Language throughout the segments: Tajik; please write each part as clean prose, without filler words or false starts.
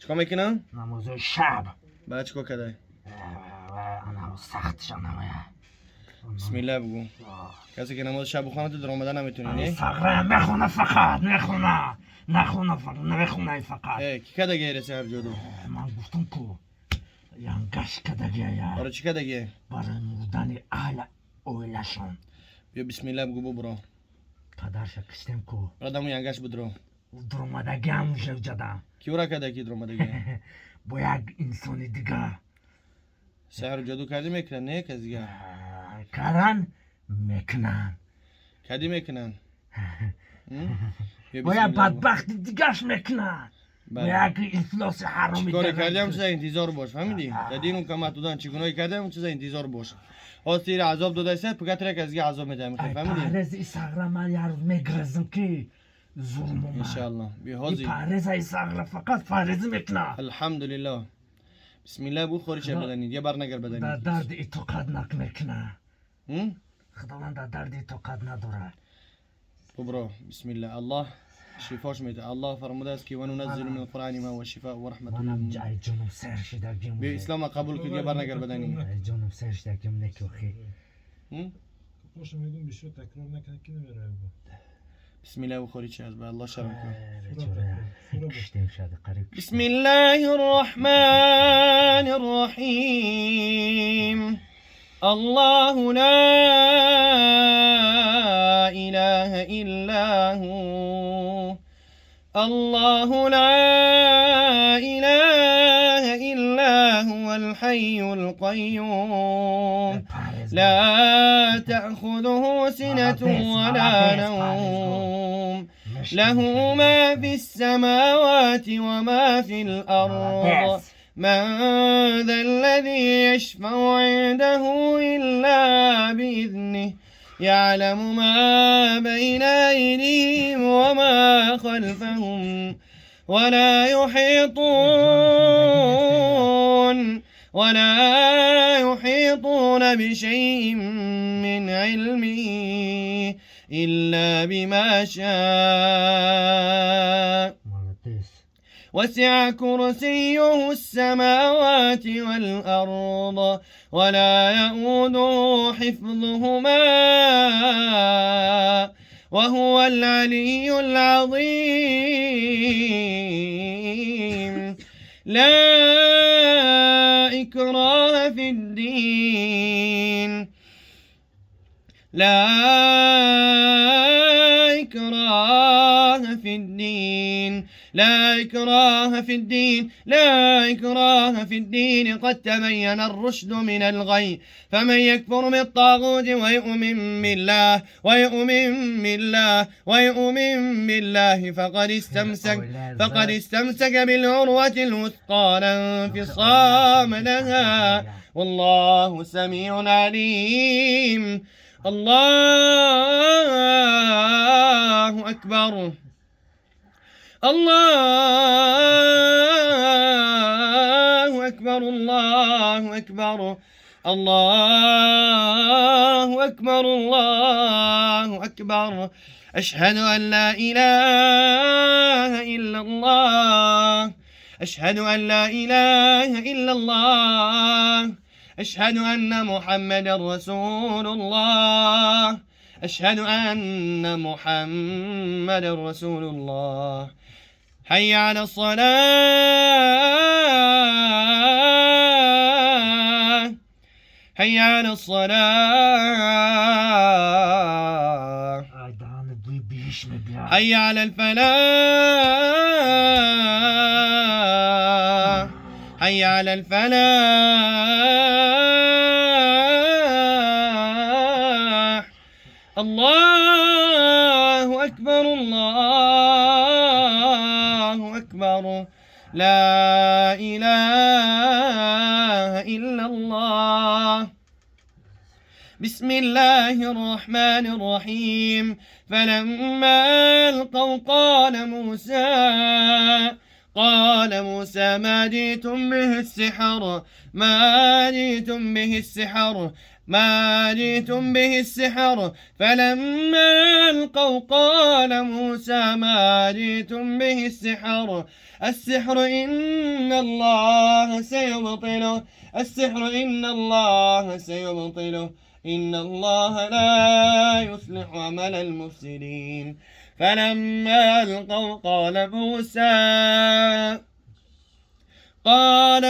Чикор мекунам? Намозои шаб. Баъд чикор кадай? Анам сахтш анамая. Бисмилла бугӯ. Касе ки намози шаб бихонад, ту даромада наметунӣ, не? Сағра мехона, фақат мехона, нахона, намехона фақат. Э, ки кадаги эра сеҳр ҷоду? Ман гуфтам ку, янгаш кадагия. Барои чӣ кадаги? Барои мурдани аҳли оилашон. Биё, бисмилла бугӯ, бубуро. Падарша киштем ку. Радаму янгаш будро. Дуромадагиам уже ҷадам. Ки ура кадаги дуромадаги? Бо як инсони дигар. Сеҳру ҷоду кардӣ, мекунанд, не, кас дигар? Каран, мекунанд. Кадӣ мекунанд? Бо як бадбахти дигаш мекунанд, бо як ифлоси ҳароми. Чӣ коре кардиам, чиза интизор бош, фаҳмидӣ? Дар дину камат додан чӣ гуноҳе кардиам, чиза интизор бош. Ҳозир тира азоб додааст, пага тира кас дига азоб медиҳам, фаҳмидӣ? Парез исағра, ман як рӯз мегрезам ки зулм омад. Иншааллоҳ. Биҳозир. Пареза исағра фақат парезӣ мекунад. Алҳамдулиллоҳ. Бисмилла бу, хориша бадани, дия бар нагар бадани. Дар дарди итоқат нак мекунад. Худованд дар дарди итоқат надорад. Бубро, бисмилла. Аллоҳ шифош медиҳад. Аллоҳ фармудааст ки ва нуназзилу минал қуръани ма ҳува шифоу ва раҳматун Манам лилмуъминин. Ай ҷоном сер шидагим. Биё, ислома қабул кун, дия бар нагар бадани. Ай ҷоном сер шидагим, неки охи. Поша мегум, бисёр такрор накунад, ки намеравад. Бисмилла бу, хориҷ аз ба Аллоҳ шарм кун. Киштем шуда, қариб. بسم الله الرحمن الرحيم. الله لا إله إلا هو، الله لا إله إلا هو الحي القيوم، لا تأخذه سنة ولا نوم، له ما في السماوات وما في الأرض، من ذا الذي يشفع عنده إلا بإذنه، يعلم ما بين أيديهم وما خلفهم، ولا يحيطون بشيء من علمه إلا بما شاء. Молодец. وسع كرسيه السماوات والأرض ولا يؤوده حفظهما وهو العلي العظيم. لا إكراه في الدين، لا إكراه في الدين، لا إكراه في الدين، لا إكراه في الدين، قد تبين الرشد من الغي، فمن يكفر بالطاغوت ويؤمن بالله، ويؤمن بالله، ويؤمن بالله، فقد استمسك بالعروة الوثقى لا انفصام لها، والله سميع عليم. الله أكبر، الله أكبر، الله أكبر، الله أكبر، الله أكبر. أشهد أن لا إله إلا الله، أشهد أن لا إله إلا الله، أشهد أن محمد رسول الله، أشهد أن محمد رسول الله. حي على الصلاة، حي على الصلاة. Ай даҳани бӯи биҳиш мебиёд. حي على الفلاح، حي على الفلاح. الله أكبر، الله أكبر، لا إله إلا الله. بسم الله الرحمن الرحيم. فلما ألقوا قال موسى قال موسى ما جئتم به السحر، ما جئتم به السحر، ما جئتم به السحر. فلما ألقوا قال موسى ما جئتم به السحر، السحر إن الله سيبطله، السحر إن الله سيبطله، إن الله لا يصلح عمل المفسدين. فلما ألقوا قال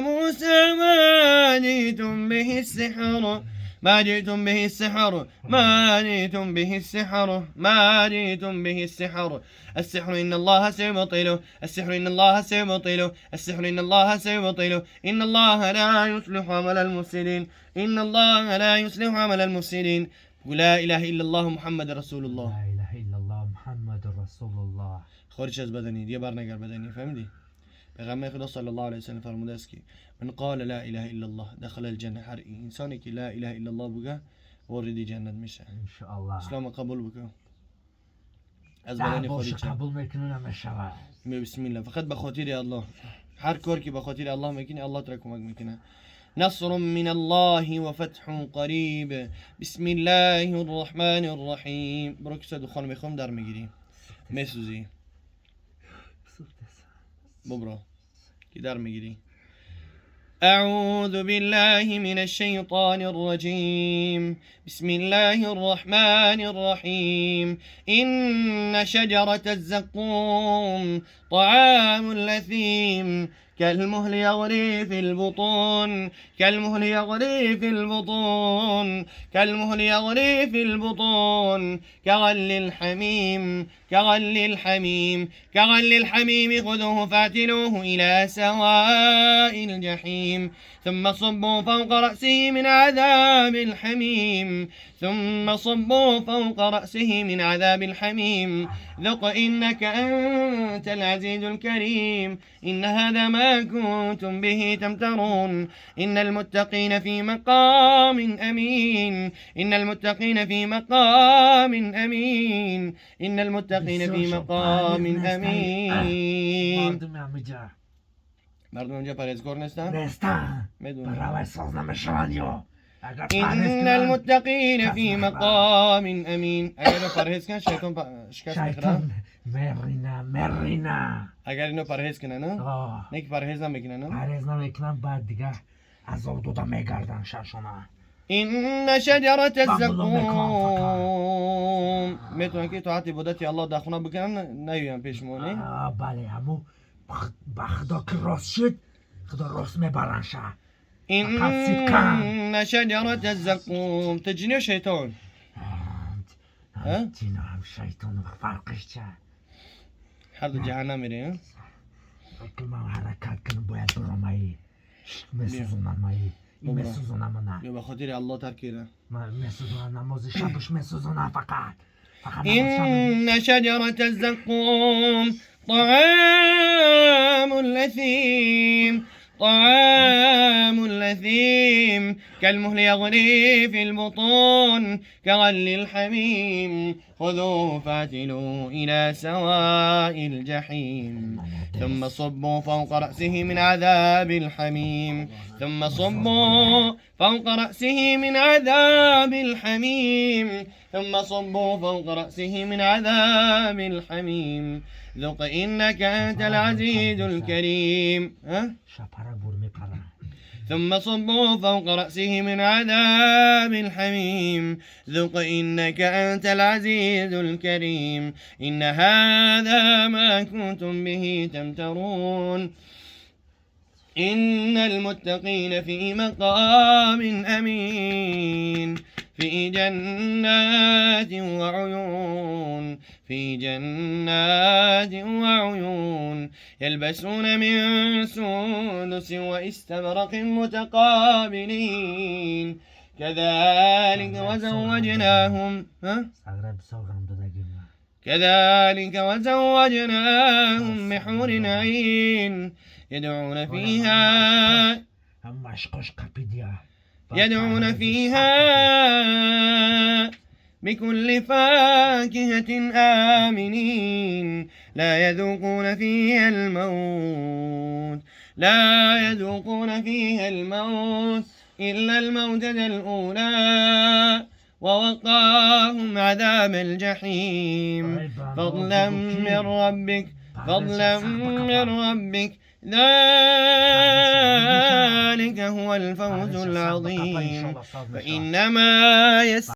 موسى ما جئتم به السحر، ما جئتم به السحر، ما جئتم به السحر، ما جئتم به السحر، السحر إن الله سيبطله، السحر إن الله سيبطله، السحر إن الله سيبطله، إن الله لا يصلح عمل المفسدين، إن الله لا يصلح عمل المفسدين. لا إله إلا الله محمد رسول الله. لا إله إلا الله محمد رسول الله. خارج از بدنی دیگه برنگر بدنی، فهمیدی؟ پیغمبر خدا صلی الله علیه و سلم فرموده است که من قال لا اله الا الله دخل الجنه. هر انسانی که لا اله الا الله بگه وارد جنت میشه ان شاء الله. اسلام قبول بکن، از بدنی خارج قبول میکنه نمیشه. بسم الله، فقط به خاطر الله. هر کار که به خاطر الله میکنی الله تر کمک میکنه. نصر من الله وفتح قریب. بسم الله الرحمن الرحیم. برو که دخان میخوام در میگیری میسوزی، ببرو که در میگیری. أعوذ بالله من الشيطان الرجيم. بسم الله الرحمن الرحيم. إن شجرة الزقوم طعام الأثيم كالمهل يغلي في البطون، كالمهل يغلي في البطون، كالمهل يغلي في البطون، كغل الحميم، كغل الحميم، كغل الحميم. خذوه فاعتلوه إلى سواء الجحيم، ثم صبوا فوق رأسه من عذاب الحميم، ثم صبوا فوق رأسه من عذاب الحميم. ذق إنك أنت العزيز الكريم. إن هذا ما كنتم به تمترون. إن المتقين في مقام أمين، إن المتقين في مقام أمين، إن المتقين في مقام أمين. مردم اونجا پرهیزگار نیستن؟ نیستن. میدونم. برای ساز نمیشوند یا. إن المتقین فی مقام امین. اگر اینو پرهیز کنن شیطان شکست میخوره. شیطان مرینه مرینه. اگر اینو پرهیز کنن نه؟ نه که پرهیز نمیکنن نه؟ پرهیز نمیکنن بعد دیگه عذاب داده میگردن ششونه. إن شجرة الزقوم. میتونن که طاعت عبادت الله در خونه بکنن نیوین پیش ما نه؟ بله همو با خدا که راست شد خدا راست میبرن شه. إن شجرة الزقوم. تجنی و شیطان؟ هم جن هم شیطان فرقش چه؟ هر دو جهنم میره. فکر من حرکت کنم باید برم ای میسوزونم ای میسوزونم نه یا به خاطر الله ترک کرده من میسوزونم نماز شبش میسوزونم فقط إن شجرة الزقوم طعام الأثيم، طعام الأثيم، كالمهل يغلي في البطون، كغلي الحميم. خذوه فاعتلوه إلى سواء الجحيم، ثم صبوا فوق رأسه من عذاب الحميم، ثم صبوا فوق رأسه من عذاب الحميم، ثم صبوا فوق رأسه من عذاب الحميم. ذق إنك أنت العزيز الكريم. ثم صبوا فوق رأسه من عذاب الحميم. ذق إنك أنت العزيز الكريم. إن هذا ما كنتم به تمترون. إن المتقين في مقام أمين، في جنات وعيون، في جنات وعيون، يلبسون من سندس واستبرق متقابلين. كذلك وزوجناهم، كذلك وزوجناهم بحور عين يدعون فيها، يدعون فيها بكل فاكهة آمنين لا يذوقون فيها الموت لا يذوقون فيها الموت إلا الموتة الأولى ووقاهم عذاب الجحيم. Ай, ба, فضلا бигӯ ки من ربك، فضلا من ربك، ذلك هو الفوز العظيم. فإنما يس